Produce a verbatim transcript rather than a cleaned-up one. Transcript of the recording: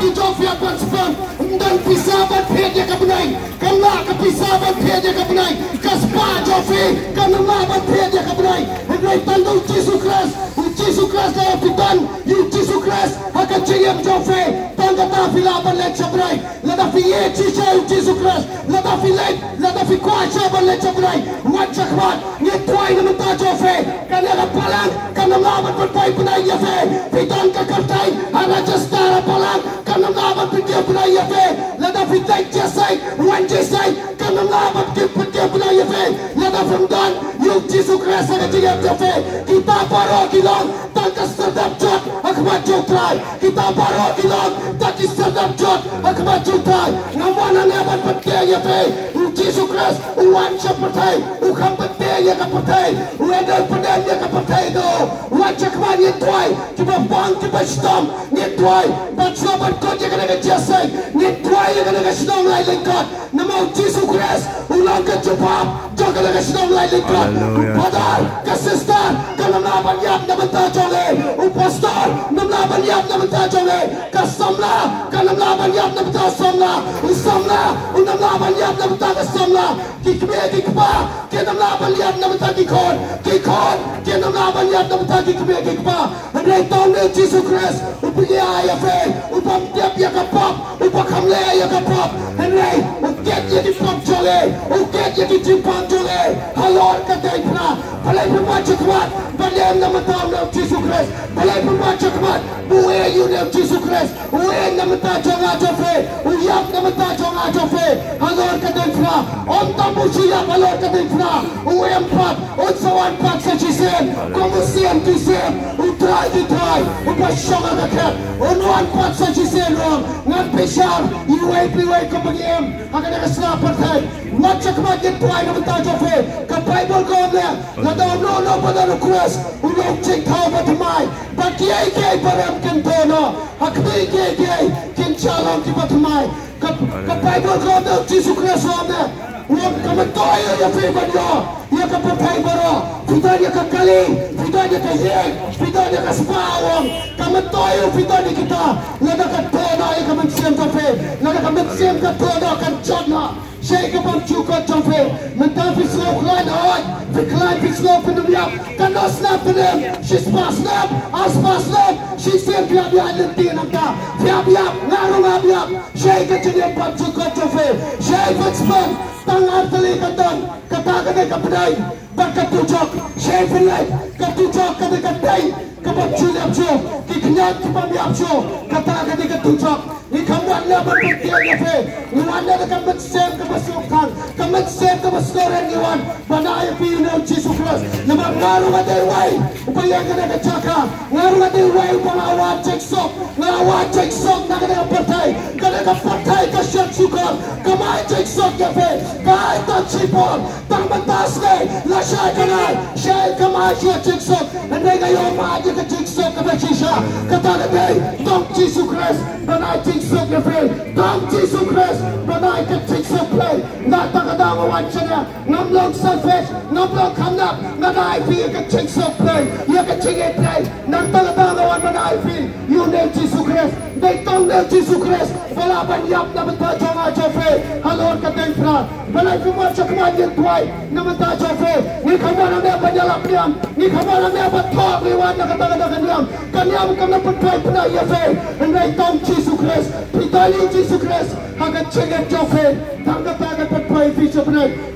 Jong phi ïa ban spah, ym don pisa ban phet ïa ka bneng. Kam lah ka pisa ban phet ïa ka bneng. Ka spah jong phi kam lah ban phet ïa ka bneng. Hynrei tang u Jisu Khrist, u Jisu Khrist la phi don ïa u Jisu Khrist ha ka jingim jong phi. Tang kata phi lah ban leit sha bneng. Lada phi ïeit shisha ïa u Jisu Khrist, lada phi leit, lada phi kwah shisha ban leit sha bneng, wat shakhmat. Ngi duwai na ka bynta jong phi. Kane ka balang kam lah ban pynpoi bneng ïa phi. Phi don ka kyrteng ha register ha balang, kam lah ban pynkiew bneng ïa phi. Lada phi dei jingïaseng, wan jingïaseng, kam lah ban pynkiew bneng ïa phi. Lada phim don ïa u Jisu Khrist ha ka jingim jong phi. Kita baroh ki long tang ki syrdan jot ha khmat jong u Trai. Kita baroh ki long tang ki syrdan jot ha khmat jong u Trai. Ngam wan hangne ban pynthikna ïa phi. U Jisu Khrist u wan sha pyrthei, u kham pynthikna ïa ka pyrthei, u ïadei pynïaid ïa ka pyrthei. To wat shakhmat, ngi duwai, kiba bang kiba shitom, ngi duwai ban sngewbha ban kut ïa kane ka jingïaseng, ngi duwai ïa kane ka shnong Laitlyngkot. Namar u Jisu Khrist u long ka jubab jong kane ka shnong Laitlyngkot. Hallelujah. Ka father, ka sister, kam lah ban ïap na ka bynta jong ngi. U pastor, kam lah ban ïap na ka bynta jong ngi. Ka samla, kam lah ban ïap na ka bynta u samla. U samla, kam lah ban ïap na ka bynta ka samla. Ki kmie ki kpa kim lah ban ïap na ka bynta ki khun. Ki khun kim lah ban ïap na ka bynta ki kmie ki kpa. Hynrei tang u Jisu Khrist u pynïaid ïa phi, u bym tip ïa ka pop, u ba kham leh ïa ka pop. Hynrei u kit ïa ki pop jong ngi, u kit ïa ki jingpang jong ngi halor ka diengphna. Balei phim wan shakhmat ban ïeng na ka bynta u Jisu Khrist? Balei phim wan shakhmat ban ïeng ïa u Jisu Khrist? U ïeng na ka bynta jong nga jong phi, u ïap na ka bynta jong nga jong phi halor ka diengphna. Ym tang ba u shu ïap halor ka diengphna, u ïeng pat, un sa wan pat sa shisien kum u Syiem ki syiem, u Trai ki trai, u ba shong ha ka khet. Un wan pat sa shisien ruh. Ngan pynshai iwei pa iwei kumba ngi im ha kane ka sla pyrthei. Wat shakhmat, ngi duwai na ka bynta jong phi. Ka Baibl ka ong ne, lada uno uno uba don u Khrist u long jingthaw bathymmai. Bad kiei kiei barim kin duh noh, ha khmih kiei kiei kin sa long kiba thymmai. Ka, ka Baibl ka ong ne, u Jisu Khrist u ong ne, u ong, ka myntoi ïa phi ban ïoh ïa ka pyrthei baroh. Phi don ïa ka kali, phi don ïa ka ïing, phi don ïa ka spah, u ong. Ka myntoi ïa phi don ïa kita. Lada ka duh noh ïa ka mynsiem jong phi, lada ka mynsiem ka duh noh, kan jot noh shaei ka bymjukut jong phi? Mynta phi sngew khlaiñ, hooid, phi khlaiñ, phi sngew phin ym ïap. Katno snem phin im? Shispah snem, arspah snem, shisien phi hap ïaid lynti nangta. Phi hap ïap, nga ruh nga hap ïap. Shaei ka jingim bymjukut jong phi? Shaei phin spend tang ar tylli ka don? Kata ka dei ka pdeng bad ka dujok. Shaei phin leit? Ka dujok ka dei ka dei kaba ju lep shuh, ki khñiot ki bym ïap shuh. Kata ka dei ka dujok. Ngi kham wan ne ban pynkiew ïa phi. Ngi wan ne da ka mynsiem kaba sngewthuh, ka mynsiem kaba sngewrit ngi wan ban ai ïa phi ïa u Jisu Khrist. Namar nga ruh nga dei uwei uba ïeng ha kane ka jaka. Nga ruh nga dei uwei uba la wad jingsuk. Nga la wad jingsuk na kane ka pyrthei. Kane ka pyrthei ka shit shukor, kam ai jingsuk ïa phi. Ka ai tang shipor. Tang mynta sngi lashai kane, shaei kam ai shuh jingsuk. Hynrei nga ïoh mad ïa ka jingsuk kaba shisha. Kata ka dei tang Jisu Khrist ban ai jingsuk ïa phi. Tang Jisu Khrist ban ai ka jingsuk phi. Nga, tang ka daw nga wan shane, ngam long selfish, ngam long khamnap, ngan ai phi ïa ka jingsuk phi, ïa ka jingïeit phi. Nangta ka daw nga wan ban ai phi ïa une u Jisu Khrist. Dei tang une u Jisu Khrist ba lah ban ïap na ka bynta jong nga jong phi halor ka diengphna. Balei phim wan shakhmat? Ngi duwai na ka bynta jong phi. Ngi kham wan hangne ban ïalap niam, ngi kham wan hangne ban thoh, ngi wan na kata kata ka niam. Ka niam kam lah pynpoi bneng ïa phi. Hynrei tang Jisu Khrist, phi don ïa u Jisu Khrist ha ka jingim jong phi, tang kata kan pynpoi ïa phi sha bneng.